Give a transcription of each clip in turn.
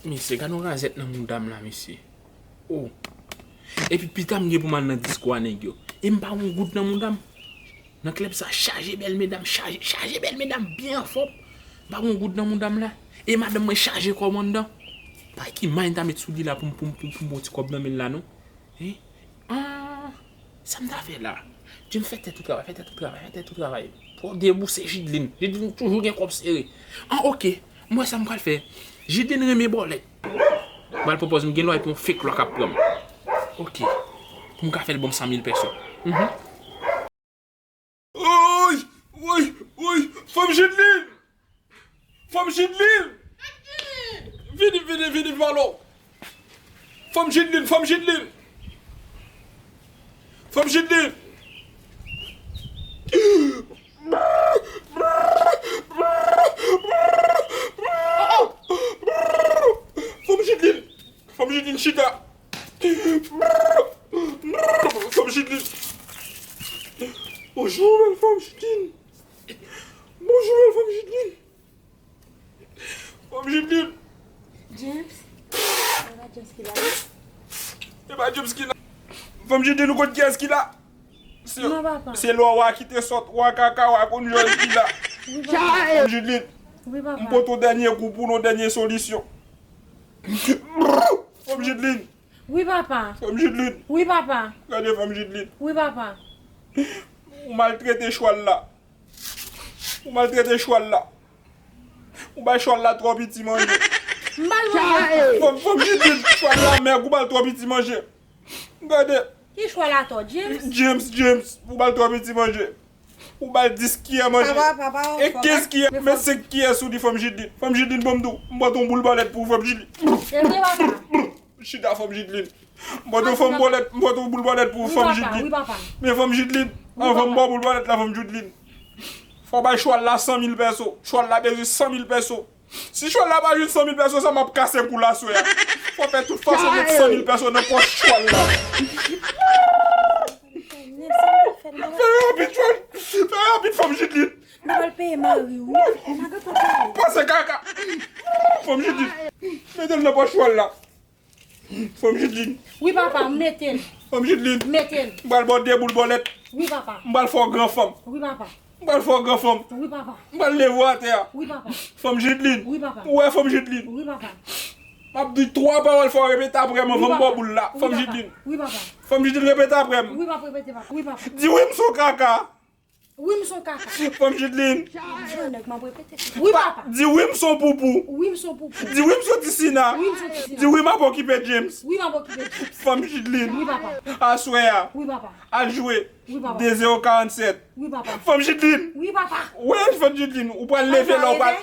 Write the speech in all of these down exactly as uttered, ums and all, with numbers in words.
Mesye, gade yon razèt nan mouda m la, mesye. Oh. Epi pita m gen pou m al nan disko a nèg yo. E m pa gen yon goud nan mouda m. Nan klèb sa chaje bèl medam, chaje, chaje bèl medam, byen anfòm. M pa gen yon goud nan mouda m la. E madanm mwen chaje kò m anndan. Pa ki may m ta met sou li la pou m, pou m, pou m, pou m pran ti kòb nan men l la, non. Hein? Ah, sa m ta fè la? James, fè tèt ou travay, fè tèt ou travay, fè tèt ou travay. Pou w debouse Jidlin. Jidlin toujou gen kòb sere. Ah, oke. M wè sa m pral fè. Jidlin renmen bòlèt. M pral pwopòze m gen lwa epi yon fake lwa k ap pran m. Oke. Pou m ka fè l ban m san mil pèso. Mhm. Woy! Woy! Woy! Fanm Jidlin! Fanm Jidlin! Vini, vini, vini, vini, pale. Fanm Jidlin, fanm Jidlin! Fanm Jidlin! Fanm Jidlin! Fanm Jidlin chita! Fanm Jidlin! Bonjou, bèl fanm Jidlin! Bonjou, bèl fanm Jidlin! Fanm Jidlin! James? E pa James ki la, non? E pa James ki la. Fanm Jidlin, ou konn kiyès ki la? Se, non, papa. Se lè w a kite sòt, w a kaka, w a konn jòl ki la. Wi, papa. Fanm Jidlin, wi, papa, m pote yon dènye kou pou nou, dènye solisyon. Fanm Jidlin. Wi, papa. Fanm Jidlin. Wi, papa. Gade fanm Jidlin. Wi, papa. Ou maltrete chwal la. Ou maltrete chwal la. Ou bay chwal la twò piti manje. M ba l manje. Fanm, fanm Jidlin, chwal la mèg, ou ba l twò piti manje. Gade. Ki chwal atò, James? James, James, ou ba l twò piti manje. Ou ba l dis kiyè manje. Papa, papa, e kenz kiyè, men senk kiyè sou li, fanm Jidlin. Fanm Jidlin, ban m di w, m bwat yon boul bòlèt pou ou, fanm Jidlin. E vre, papa. Chita, fanm Jidlin. M bwat yon fanm bòlèt, m bwat yon boul bòlèt pou ou, fanm Jidlin. Wi, papa. Men fanm Jidlin, anvan m ba w boul bòlèt la, fanm Jidlin, fò w bay chwal la san mil pèso. Chwal la bezwen san mil pèso. Si chwal la pa jwenn san mil pèso sa, m ap kase kou l aswè a. Fò w fè tout fason met san mil pèso nan pòch chwal la. Fè rapid, chwal. Fè rapid, fanm Jidlin. Nou pral peye mari w, wi. Pase kaka. Fanm Jidlin. Mete l nan pòch chwal la. Fanm Jidlin. Wi, papa, m mete l. Fanm Jidlin. M mete l. M pral ba w de boul bòlèt. Wi, papa. M pral fè w gran fanm. Wi, papa. M pral fè w gran fanm. Wi, papa. M pral leve w atè a. Wi, papa. Fanm Jidlin. Wi, papa. Ou wè fanm Jidlin. Wi, papa. M ap di twa pawòl, fò w repete apre m anvan m ba w boul la. Fanm Jidlin. Wi, papa. Fanm Jidlin, repete apre m. Wi, m ap repete, papa. Wi, papa. Di wi, m se yon kaka. Wi, m se yon kaka. Fanm Jidlin. Jan nèg m ap repete. Wi, papa. Di wi, m se yon poupou. Wi, m se yon poupou. Di wi, m soti Sina. Wi, m soti Sina. Di wi, m ap okipe James. Wi, m ap okipe James. Fanm Jidlin. Wi, papa. Aswè a. Wi, papa. Al jwe. Wi, papa. De zewo karannsèt. Wi, papa. Fanm Jidlin. Wi, papa. Wi, fanm Jidlin. Ou pral leve la, ou pral.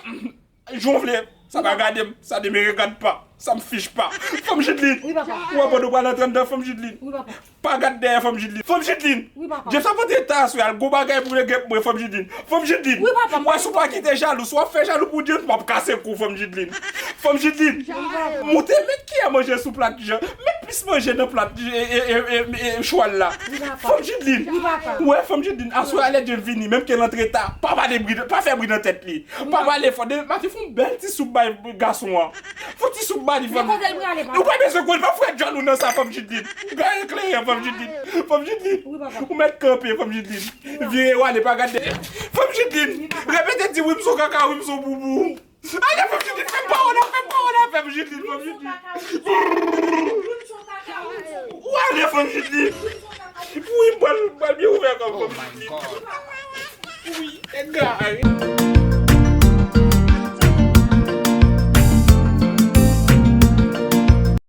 Jan w vle. Sa pa gade m. Ça ne me regarde pas. Ça me fiche pas. Fanm Jidlin. Wi, papa. Ou wè pandan w pral antre anndan, fanm Jidlin. Wi, papa. Pa gad dèyè, fanm Jidlin. Fanm Jidlin. Wi, papa. James ap antre ta aswè a, l gon bagay pou regle mwen, fanm Jidlin. Fanm Jidlin. Wi, papa. Ou wè, si w pa kite jalou, si w ap fè jalou pou James, m ap kase kou, fanm Jidlin. Fanm Jidlin. Wi, papa. Moute, met kiyè manje sou plat, Jan. Met plis manje nan plat, e, e, e, e, e, chwal la. Wi, papa. Fanm Jidlin. Wi, papa. Ou wè, fanm Jidlin. Aswè a lè James vini, menm ke l antre ta, pa pale bri, pa fè bri nan tèt li. Pa pale fò. Demen maten, fè yon bèl ti soup bay gason an. Fè yon ti soup ba li, fanm. Men kote l prale, papa? Ou pa bezwen konnen, pa fè djòl ou nan sa, fanm Jidlin. Gade kleren, fanm Jidlin. Fanm Jidlin. Wi, papa. Ou mèt kanpe, fanm Jidlin. Wi, papa. Vire w ale, pa gade. Fanm Jidlin. Wi, papa. Repete, di wi, m se yon kaka, wi, m se yon poupou. Wi, papa. Ale, fanm Jidlin, fè m pawòl la, fè m pawòl la, fanm Jidlin, fanm Jidlin. Wi, m se yon kaka, wi, m se yon poupou. Ou ale, fanm Jidlin. Wi, m pral, m pral byen ouvè kò m, fanm Jidlin. Wi, egare.